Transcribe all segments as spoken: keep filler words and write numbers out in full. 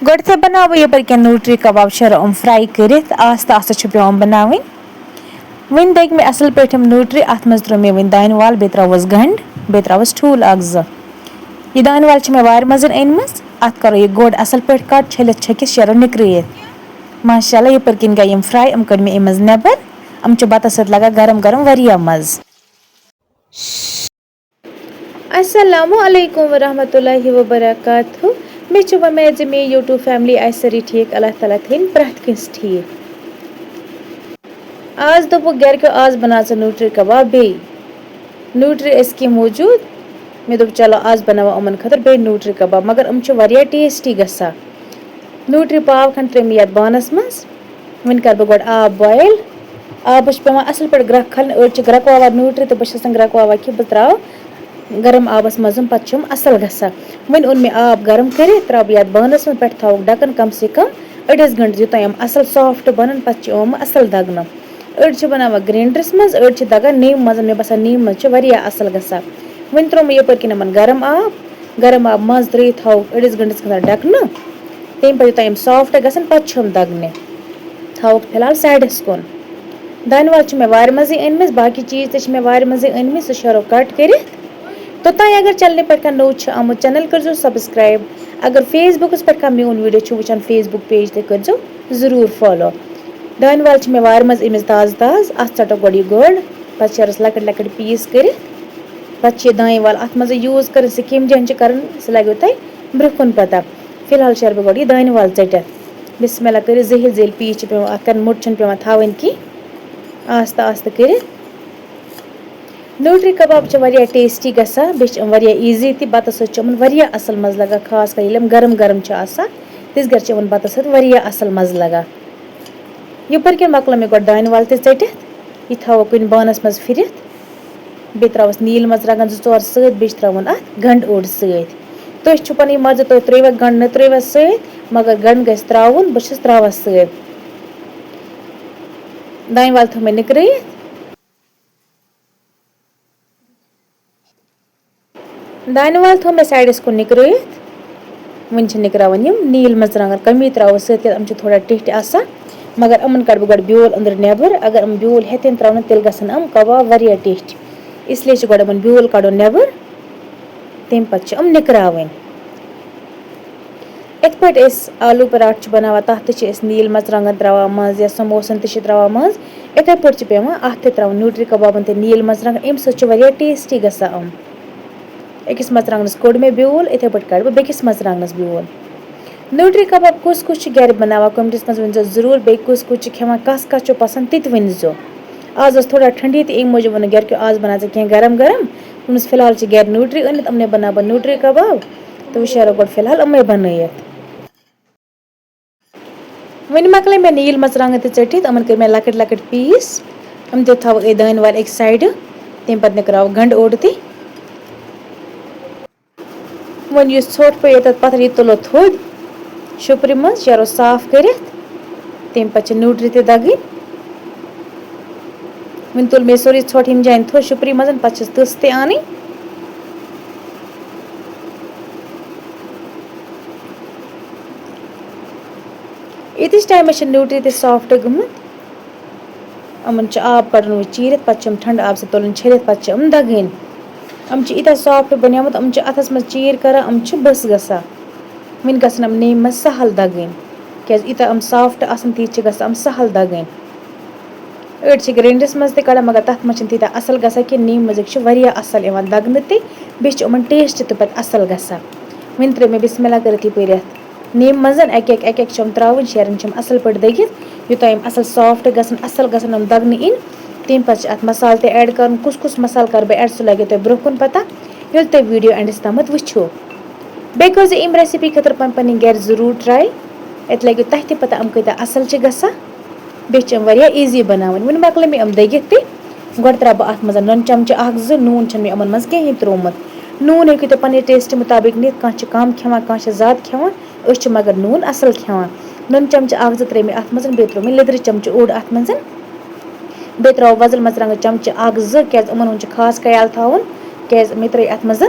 گۄڈٕنٮ۪تھٕے بَناوٕ بہٕ یَپٲرۍ کینٛہہ نیوٗٹری کَباب چھِ یِم fry کٔرِتھ، آستہٕ آستہٕ چھِ پٮ۪وان بَناوٕنۍ۔ وۄنۍ دٔگۍ مےٚ اَصٕل پٲٹھۍ یِم نیوٗٹری، اَتھ منٛز ترٛوو مےٚ وۄنۍ دانہِ وَل، بیٚیہِ ترٛاوُس گَنٛڈ، بیٚیہِ ترٛاوُس ٹھوٗل اَکھ زٕ۔ یہِ دانہِ وَل چھِ مےٚ وارِ منٛزٕے أنۍ مٕژ، اَتھ کَرو یہِ گۄڈٕ اَصٕل پٲٹھۍ cut، چھٔلِتھ چھٔکِتھ شیرو نِکرٲیِتھ۔ ماشاء اللہ، یَپٲرۍ کِنۍ گٔے یِم fry، یِم کٔڑۍ مےٚ اَمہِ منٛز نٮ۪بَر۔ یِم چھِ بَتَس سۭتۍ لَگان گرم گرم واریاہ مَزٕ۔ السلام علیکم ورحمۃ اللہ وبرکاتہ۔ مےٚ چھِ وۄمید زِ میٛٲنۍ YouTube family آسہِ سٲری ٹھیٖک، اللہ تعالیٰ تھٲیِن پرٛٮ۪تھ کٲنٛسہِ ٹھیٖک۔ آز دوٚپُکھ گَرِکیو، آز بَناو ژٕ نیوٗٹری کَباب بیٚیہِ۔ نیوٗٹری ٲسۍ کینٛہہ موٗجوٗد، مےٚ دوٚپ چلو آز بَناوو یِمَن خٲطرٕ بیٚیہِ نیوٗٹری کَباب، مگر یِم چھِ واریاہ tasty گژھان۔ نیوٗٹری پاو کھنٛڈ ترٛٲے مےٚ یَتھ بانَس منٛز۔ وۄنۍ کَرٕ بہٕ گۄڈٕ آب boil۔ آبَس چھِ پٮ۪وان اَصٕل پٲٹھۍ گرٛٮ۪کھ کھالٕنۍ۔ أڑۍ چھِ گرٛٮ۪کاوان نیوٗٹرِ تہٕ بہٕ چھَس نہٕ گرٛٮ۪کاوان کینٛہہ، بہٕ ترٛاوٕ گرم آبَس منٛز، پَتہٕ چھِ یِم اَصٕل گژھان۔ وۄنۍ اوٚن مےٚ آب گرم کٔرِتھ، ترٛاوٕ بہٕ یَتھ بانَس منٛز، پٮ۪ٹھٕ تھاوُکھ ڈَکَن کم سے کم أڑِس گھنٹَس، یوٚتام یِم اَصٕل soft بَنَن، پَتہٕ چھِ یِوان یِم اَصٕل دَگنہٕ۔ أڑۍ چھِ بَناوان grinderس منٛز، أڑۍ چھِ دَگان نیمہِ منٛز۔ مےٚ باسان نیمہِ منٛز چھِ واریاہ اَصٕل گژھان۔ وۄنۍ ترٛوو مےٚ یَپٲرۍ کِنۍ یِمَن گرم آب، گرم آب منٛز ترٛٲوِتھ تھاوُکھ أڑِس گھنٹَس خٲطرٕ ڈَکہٕ۔ تَمہِ پَتہٕ یوٚتام یِم soft گژھن، پَتہٕ چھِم دَگنہِ۔ تھاوُکھ فِلحال sideس کُن۔ دانہِ وَل چھِ مےٚ وارِ منٛزٕے أنۍ مٕژ، باقٕے چیٖز تہِ چھِ مےٚ وارِ منٛزٕے أنۍ مٕتۍ، سُہ شیرو cut کٔرِتھ۔ توٚتام اگر channelہِ پٮ۪ٹھ کانٛہہ نوٚو چھُ آمُت، channel کٔرۍزیو subscribe۔ اگر Facebookس پٮ۪ٹھ کانٛہہ میون video چھُ وٕچھان Facebook page، تہِ کٔرۍزیو ضروٗر follow۔ دانہِ وَل چھِ مےٚ وارِ منٛز أمِس تازٕ تازٕ، اَتھ ژَٹو گۄڈٕ یہِ گۄڈ، پَتہٕ شیرَس لۄکٕٹۍ لۄکٕٹۍ piece کٔرِتھ۔ پَتہٕ چھِ یہِ دانہِ وَل اَتھ منٛزٕے use کَرٕنۍ، سُہ کَمہِ جایہِ چھِ کَرٕنۍ، سُہ لَگیو تۄہہِ برٛونٛہہ کُن پَتہ۔ فِلحال شیرٕ بہٕ گۄڈٕ یہِ دانہِ وَل ژٔٹِتھ۔ بسم اللہ کٔرِتھ زٔہِل زٔہِل piece چھِ پٮ۪وان اَتھ کَرٕنۍ، موٚٹ چھُنہٕ پٮ۪وان تھاوٕنۍ کینٛہہ، آستہٕ آستہٕ کٔرِتھ۔ نیوٗٹری کَباب چھِ واریاہ tasty گژھان، بیٚیہِ چھِ یِم واریاہ easy تہِ، بَتَس سۭتۍ چھِ یِمَن واریاہ اَصٕل مَزٕ لَگان، خاص کر ییٚلہِ یِم گرم گرم چھِ آسان، تِژھ گرِ چھِ یِمَن بَتَس سۭتۍ واریاہ اَصٕل مَزٕ لَگان۔ یَپٲرۍ کِنۍ مۄکلٲو مےٚ گۄڈٕ دانہِ وَل تہِ ژٔٹِتھ، یہِ تھاوو کُنہِ بانَس منٛز پھِرِتھ، بیٚیہِ ترٛاوَس نیٖل مَرژٕوانٛگَن زٕ ژور سۭتۍ، بیٚیہِ چھِ ترٛاوُن اَتھ گَنٛڈٕ اوٚڑ سۭتۍ۔ تُہۍ چھُو پَنٕنۍ مرضی، تُہۍ ترٛٲیوا گَنٛڈٕ نہٕ ترٛٲیوا سۭتۍ، مگر گَنٛڈٕ گژھِ ترٛاوُن، بہٕ چھَس ترٛاوان سۭتۍ۔ دانہِ وَل تھوٚو مےٚ نِکرٲیِتھ۔ دانہِ وَل تھوٚو مےٚ sideس کُن نِکرٲیِتھ۔ وۄنۍ چھِ نِکراوان یِم نیٖل مَرژٕوانٛگَن، کَمی ترٛاوو سۭتۍ، کیٛازِ یِم چھِ تھوڑا ٹیٚٹھۍ آسان۔ مگر یِمَن کَڑٕ بہٕ گۄڈٕ بیول أنٛدرٕ نٮ۪بَر۔ اگر یِم بیول ہٮ۪تھ یِن ترٛاونہٕ، تیٚلہِ گژھن یِم کَباب واریاہ ٹیٚٹھۍ۔ اِسلیے چھِ گۄڈٕ یِمَن بیول کَڑُن نٮ۪بَر، تَمہِ پَتہٕ چھِ یِم نِکراوٕنۍ۔ یِتھ پٲٹھۍ أسۍ آلوٗ پراٹھ چھِ بَناوان، تَتھ تہِ چھِ أسۍ نیٖل مَرژٕوانٛگَن ترٛاوان منٛز یا سَموسَن تہِ چھِ ترٛاوان منٛز۔ یِتھَے پٲٹھۍ چھِ پٮ۪وان اَتھ تہِ ترٛاوُن نیوٗٹری کَبابَن تہِ نیٖل مَرژٕوانٛگَن، اَمہِ سۭتۍ چھِ واریاہ tasty گژھان یِم۔ أکِس مَرژٕوانٛگنَس کوٚڑ مےٚ بیول، یِتھَے پٲٹھۍ کَڑٕ بہٕ بیٚکِس مَرژٕوانٛگنَس بیول۔ نیوٗٹری کَباب کُس کُس چھُ گَرِ بَناوان، commentsَس منٛز ؤنۍزیو ضروٗر، بیٚیہِ کُس کُس چھُ کھٮ۪وان، کَس کَس چھُ پَسنٛد، تہِ تہِ ؤنۍزیو۔ آز ٲس تھوڑا ٹھنٛڈی تہٕ اَمہِ موٗجوٗب ووٚنُکھ گَرِکیو، آز بَناو ژٕ کینٛہہ گرم گرم۔ دوٚپمَس، فِلحال چھِ گَرِ نیوٗٹری أنِتھ، یِمنٕے بَناو بہٕ نیوٗٹری کَباب۔ تہٕ وۄنۍ شیرو گۄڈٕ فِلحال یِمَے بَنٲیِتھ۔ وۄنۍ مۄکلٲے مےٚ نیٖل مَرژٕوانٛگَن تہِ ژٔٹِتھ، یِمَن کٔرۍ مےٚ لۄکٕٹۍ لۄکٕٹۍ piece۔ یِم تہِ تھاوو أتھۍ دانہِ وَل أکۍ sideٕ، تَمہِ پَتہٕ نِکراوو گَنٛڈٕ اوٚڑ تہِ۔ وۄنۍ یُس ژھۄٹھ پیٚیہِ ییٚتٮ۪تھ پَتھر، یہِ تُلو تھوٚد شُپرِ منٛز، شیرو صاف کٔرِتھ، تَمہِ پَتہٕ چھِ نیوٗٹری تہِ دَگٕنۍ۔ وۄنۍ تُل مےٚ سورُے ژھۄٹھ ییٚمہِ جایہِ تھوٚد شُپرِ منٛز، پَتہٕ چھِس تٕژھ تہِ اَنٕنۍ۔ ییٖتِس ٹایمَس چھِ نیوٗٹری تہِ soft گٔمٕژ، یِمَن چھُ آب کَڑُن وۄنۍ چیٖرِتھ، پَتہٕ چھِ یِم ٹھنٛڈٕ آبہٕ سۭتۍ تُلٕنۍ چھٔلِتھ، پَتہٕ چھِ یِم دَگٕنۍ۔ یِم چھِ ییٖتیٛاہ soft بَنیمٕتۍ، یِم چھِ اَتھَس منٛز چیٖر کَران، یِم چھِ بٔس گژھان۔ وۄنۍ گژھن یِم نیمہِ منٛز سَہَل دَگٕنۍ، کیٛازِ ییٖتیٛاہ یِم soft آسَن، تیٖتۍ چھِ گژھان یِم سَہَل دَگٕنۍ۔ أڑۍ چھِ grinderس منٛز تہِ کَڑان، مگر تَتھ منٛز چھِنہٕ تیٖتیٛاہ اَصٕل گژھان کینٛہہ۔ نیمہِ منٛزٕکۍ چھِ واریاہ اَصٕل یِوان دَگنہٕ تہِ، بیٚیہِ چھِ یِمَن taste تہِ پَتہٕ اَصٕل گژھان۔ وۄنۍ ترٛٲے مےٚ بسم اللہ کٔرِتھ یَپٲرۍ یَتھ نیمہِ منٛز اَکہِ اَکہِ اَکہِ اَکہِ چھِ یِم ترٛاوٕنۍ، شیرٕنۍ چھِ یِم اَصٕل پٲٹھۍ دٔگِتھ، یوٚتام یِم اَصٕل soft گژھن، اَصٕل گژھن یِم دَگنہٕ یِنۍ۔ تَمہِ پَتہٕ چھِ اَتھ مصالہٕ تہِ add کَرُن۔ کُس کُس مصالہٕ کَرٕ بہٕ add، سُہ لَگیو تۄہہِ برٛونٛہہ کُن پَتہ، ییٚلہِ تُہۍ video endس تامَتھ وٕچھِو۔ بیٚیہِ کٔرۍ زِ اَمہِ recipe خٲطرٕ پَنٕنۍ پَنٕنۍ گَرِ ضروٗر try، اَتہِ لَگیو تۄہہِ تہِ پَتہ یِم کۭتیٛاہ اَصٕل چھِ گژھان۔ بیٚیہِ چھِ یِم واریاہ easy بَناوٕنۍ۔ وۄنۍ مۄکلٲے مےٚ یِم دٔگِتھ تہِ، گۄڈٕ ترٛاوٕ بہٕ اَتھ منٛز نُن چَمچہٕ اَکھ زٕ، نوٗن چھَنہٕ مےٚ یِمَن منٛز کِہیٖنۍ ترٛوومُت۔ نوٗن ہیٚکِو تُہۍ پَنٕنہِ taste مُطابِق نِتھ، کانٛہہ چھِ کَم کھٮ۪وان، کانٛہہ چھِ زیادٕ کھٮ۪وان۔ أسۍ چھِ مگر نوٗن اَصٕل کھٮ۪وان۔ نُن چَمچہٕ اَکھ زٕ ترٛٲے مےٚ اَتھ منٛز، بیٚیہِ ترٛوو مےٚ لیٚدرِ چَمچہٕ اوٚڑ اَتھ منٛز۔ بیٚیہِ ترٛاوو وۄزٕلۍ مَرژٕوانٛگَن چَمچہٕ اَکھ زٕ، کیٛازِ یِمَن ہُنٛد چھُ خاص خیال تھاوُن، کیٛازِ مےٚ ترٛٲے اَتھ منٛز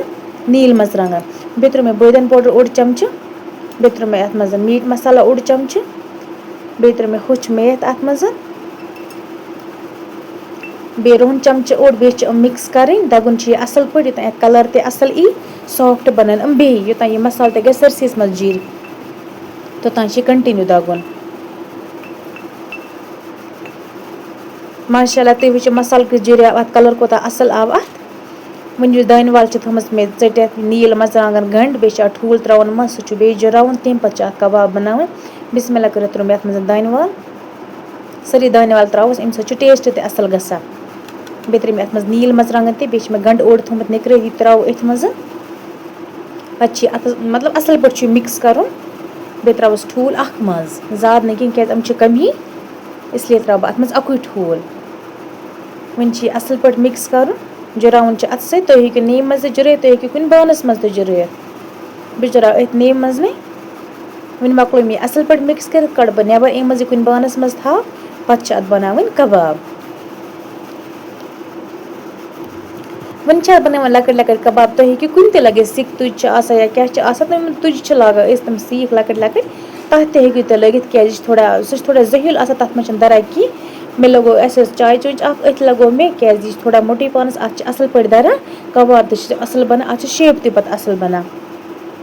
نیٖلۍ مَرژٕوانٛگَن۔ بیٚیہِ ترٛوو مےٚ بٲدیان powder اوٚڑ چَمچہٕ۔ بیٚیہِ ترٛوو مےٚ اَتھ منٛز meat مصالہ اوٚڑ چمچہٕ، بیٚیہِ ترٛوو مےٚ ہوٚچھ میتھ اَتھ منٛز، بیٚیہِ رُہن چمچہٕ اوٚڑ، بیٚیہِ چھِ یِم mix کَرٕنۍ۔ دَگُن چھُ یہِ اَصٕل پٲٹھۍ، یوٚتام اَتھ colour تہِ اَصٕل یی، soft بَنَن یِم بیٚیہِ، یوٚتام یہِ مصالہٕ تہِ گژھِ سٲرسٕے منٛز جیٖرِتھ، توٚتام چھِ یہِ continue دَگُن۔ ماشاء اللہ، تُہۍ وٕچھِو مصالہٕ کیُتھ جُریو اَتھ، colour کوٗتاہ اَصٕل آو اَتھ۔ وۄنۍ یُس دانہِ وَل چھِ تھٲومٕژ مےٚ ژٔٹِتھ، نیٖل مَرژٕوانٛگَن گَنٛڈ، بیٚیہِ چھِ اَتھ ٹھوٗل ترٛاوُن منٛز، سُہ چھُ بیٚیہِ جُراوُن، تَمہِ پَتہٕ چھِ اَتھ کَباب بَناوٕنۍ۔ بسم اللہ کٔرِتھ ترٛوو مےٚ اَتھ منٛز دانہِ وَل، سٲرٕے دانہِ وَل ترٛاوُس، اَمہِ سۭتۍ چھُ taste تہِ اَصٕل گژھان۔ بیٚیہِ ترٛٲے مےٚ اَتھ منٛز نیٖل مَرژٕوانٛگَن تہِ، بیٚیہِ چھِ مےٚ گَنٛڈٕ اوٚڑ تھوٚمُت نِکرٲوِتھ، یہِ تہِ ترٛاوو أتھۍ منٛز۔ پَتہٕ چھِ یہِ اَتھ، مطلب، اَصٕل پٲٹھۍ چھُ یہِ mix کَرُن۔ بیٚیہِ ترٛاوَس ٹھوٗل اَکھ منٛز، زیادٕ نہٕ کینٛہہ، کیٛازِ یِم چھِ کَمی، اس لیے ترٛاوٕ بہٕ اَتھ منٛز اَکُے ٹھوٗل۔ وۄنۍ چھِ یہِ اَصٕل پٲٹھۍ mix کَرُن، جُراوُن چھُ اَتھٕ سۭتۍ۔ تُہۍ ہیٚکِو نیٚمہِ منٛز تہِ جُرٲیِتھ، تُہۍ ہیٚکِو کُنہِ بانَس منٛز تہِ جُرٲیِتھ۔ بہٕ جُراو أتھۍ نیٚمہِ منٛزنٕے۔ وۄنۍ مۄکلو مےٚ یہِ اَصٕل پٲٹھۍ mix کٔرِتھ، کَڑٕ بہٕ نٮ۪بَر، اَمہِ منٛز یہِ کُنہِ بانَس منٛز تھاو، پَتہٕ چھِ اَتھ بَناوٕنۍ کَباب۔ وۄنۍ چھِ اَتھ بَناوان لۄکٕٹۍ لۄکٕٹۍ کَباب۔ تُہۍ ہیٚکِو کُنہِ تہِ لٲگِتھ، سِکھ تُج چھِ آسان یا کیٛاہ چھِ آسان، تِم تُج چھِ لاگان أسۍ، تِم سیٖکھ لۄکٕٹۍ لۄکٕٹۍ، تَتھ تہِ ہیٚکِو تُہۍ لٲگِتھ، کیٛازِ یہِ چھِ تھوڑا، سُہ چھِ تھوڑا زٔہیُل آسان، تَتھ منٛز چھَنہٕ دَران کِہیٖنۍ۔ مےٚ لَگوو، اَسہِ ٲس چاے چونٛچہِ اَکھ، أتھۍ لَگوو مےٚ، کیٛازِ یہِ چھِ تھوڑا موٚٹُے پَہنَس، اَتھ چھِ اَصٕل پٲٹھۍ دَران، کَباب تہِ چھِ اَصٕل بَنان، اَتھ چھِ shape تہِ پَتہٕ اَصٕل بَنان۔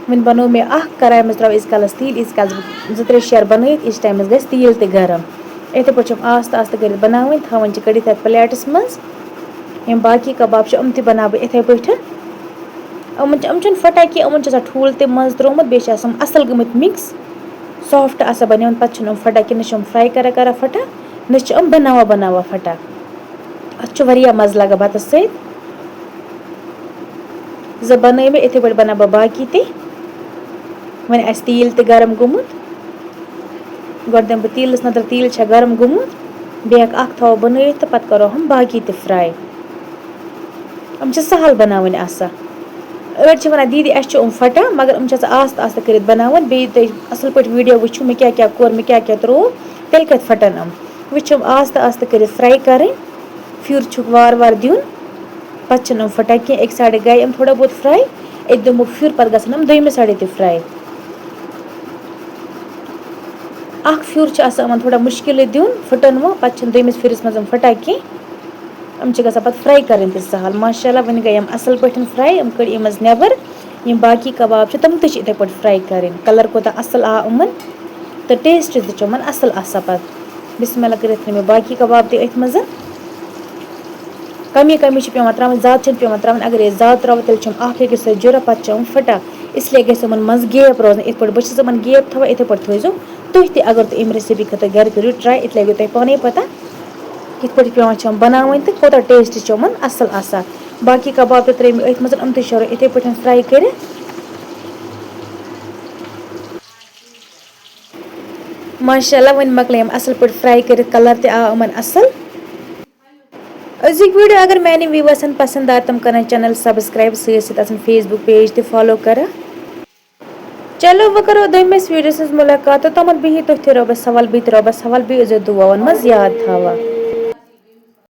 وۄنۍ بَنوو مےٚ اَکھ کَڑاے منٛز ترٛاوٕ ییٖتِس کالَس تیٖل، ییٖتِس کالَس بہٕ زٕ ترٛےٚ شیر بَنٲیِتھ، ییٖتِس ٹایمَس گژھِ تیٖل تہِ گرم۔ یِتھَے پٲٹھۍ چھِ یِم آستہٕ آستہٕ کٔرِتھ بَناوٕنۍ، تھاوٕنۍ چھِ کٔڑِتھ یَتھ plateس منٛز۔ یِم باقی کَباب چھِ، یِم تہِ بَناوٕ بہٕ یِتھَے پٲٹھۍ۔ یِمَن چھِ، یِم چھِنہٕ پھٹان کینٛہہ، یِمَن چھِ آسان ٹھوٗل تہِ منٛز ترٛوومُت، بیٚیہِ چھِ آسان اَصٕل گٔمٕتۍ mix، soft آسان بَنیومُت، پَتہٕ چھِنہٕ یِم پھٹان کینٛہہ، نہ چھِ یِم fry کران کران پھٹان، نہ چھِ یِم بَناوان بَناوان پھٹان۔ اَتھ چھُ واریاہ مَزٕ لَگان بَتَس سۭتۍ۔ زٕ بَنٲے مےٚ، یِتھَے پٲٹھۍ بَناو بہٕ باقی تہِ۔ وۄنۍ آسہِ تیٖل تہِ گرم گوٚمُت۔ گۄڈٕ دِمہٕ بہٕ تیٖلَس نظر، تیٖل چھا گرم گوٚمُت۔ بیٚیہِ ہٮ۪کہٕ اَکھ تھاوو بَنٲیِتھ تہٕ پَتہٕ کَرو ہم باقی تہِ fry۔ یِم چھِ سَہَل بَناوٕنۍ آسان۔ أڑۍ چھِ وَنان، "دیٖدی، اَسہِ چھِ یِم پھٹان"، مگر یِم چھِ آسان آستہٕ آستہٕ کٔرِتھ بَناوٕنۍ۔ بیٚیہِ تُہۍ اَصٕل پٲٹھۍ video وٕچھِو، مےٚ کیٛاہ کیٛاہ کوٚر، مےٚ کیٛاہ کیٛاہ ترٛوو، تیٚلہِ کَتہِ پھٹن یِم۔ وۄنۍ چھِ یِم آستہٕ آستہٕ کٔرِتھ fry کَرٕنۍ۔ پھیُر چھُکھ وارٕ وارٕ دیُن، پَتہٕ چھِنہٕ یِم پھٹان کینٛہہ۔ اَکہِ سایڈٕ گٔے یِم تھوڑا بہت fry، أتۍ دِمو پھیُر، پَتہٕ گژھن یِم دوٚیمہِ سایڈٕ تہِ fry۔ اَکھ پھیُر چھُ آسان یِمَن تھوڑا مُشکِلٕے دیُن، پھٕٹَن وۄنۍ، پَتہٕ چھِنہٕ دوٚیمِس پھِرِس منٛز یِم پھٕٹان کینٛہہ۔ یِم چھِ گژھان پَتہٕ fry کَرٕنۍ تہِ سَہَل۔ ماشاء اللہ، وۄنۍ گٔے یِم اَصٕل پٲٹھۍ fry، یِم کٔڑۍ یِم منٛز نٮ۪بَر۔ یِم باقی کَباب چھِ، تِم تہِ چھِ یِتھَے پٲٹھۍ fry کَرٕنۍ۔ colour کوٗتاہ اَصٕل آو یِمَن تہٕ taste تہِ چھُ یِمَن اَصٕل آسان پَتہٕ۔ بسم اللہ کٔرِتھ تھٲے مےٚ باقی کَباب تہِ أتھۍ منٛز۔ کمی کمی چھِ پٮ۪وان ترٛاوٕنۍ، زیادٕ چھِنہٕ پٮ۪وان ترٛاوٕنۍ۔ اگر أسۍ زیادٕ ترٛاوو، تیٚلہِ چھِ یِم اَکھ أکِس سۭتۍ جُران، پَتہٕ چھِ یِم پھٕٹان۔ اس لیے گژھِ یِمَن منٛز gap روزٕنۍ۔ یِتھ پٲٹھۍ بہٕ چھَس یِمَن gap تھاوان، یِتھَے پٲٹھۍ تھٲیزیو تُہۍ تہِ۔ اگر تُہۍ اَمہِ recipe خٲطرٕ گَرِ کٔرِو try، اَتہِ لَگیو تۄہہِ پانَے پَتہ کِتھ پٲٹھۍ چھِ پٮ۪وان چھِ یِم بَناوٕنۍ تہٕ کوٗتاہ taste چھِ یِمَن اَصٕل آسان۔ باقی کَباب تہِ ترٛٲے مےٚ أتھۍ منٛز، یِم تہِ شیرو یِتھَے پٲٹھۍ fry کٔرِتھ۔ ماشاء اللہ، وۄنۍ مۄکلے یِم اَصٕل پٲٹھۍ fry کٔرِتھ، colour تہِ آو یِمَن اَصٕل۔ أزِکۍ video اگر میانٮ۪ن viewersن پسند آے، تِم کرن channel subscribe، سۭتۍ سۭتۍ آسن Facebook page تہِ follow کران۔ چلو، وۄنۍ کرو دوٚیمِس videoس منٛز مُلاقات، توٚتامَتھ بِہِو تُہۍ تہِ رۄبَس حوال، بہٕ تہِ رۄبَس حوال، بیٚیہِ ٲسۍزیو دُعاوَن منٛز یاد تھاوان۔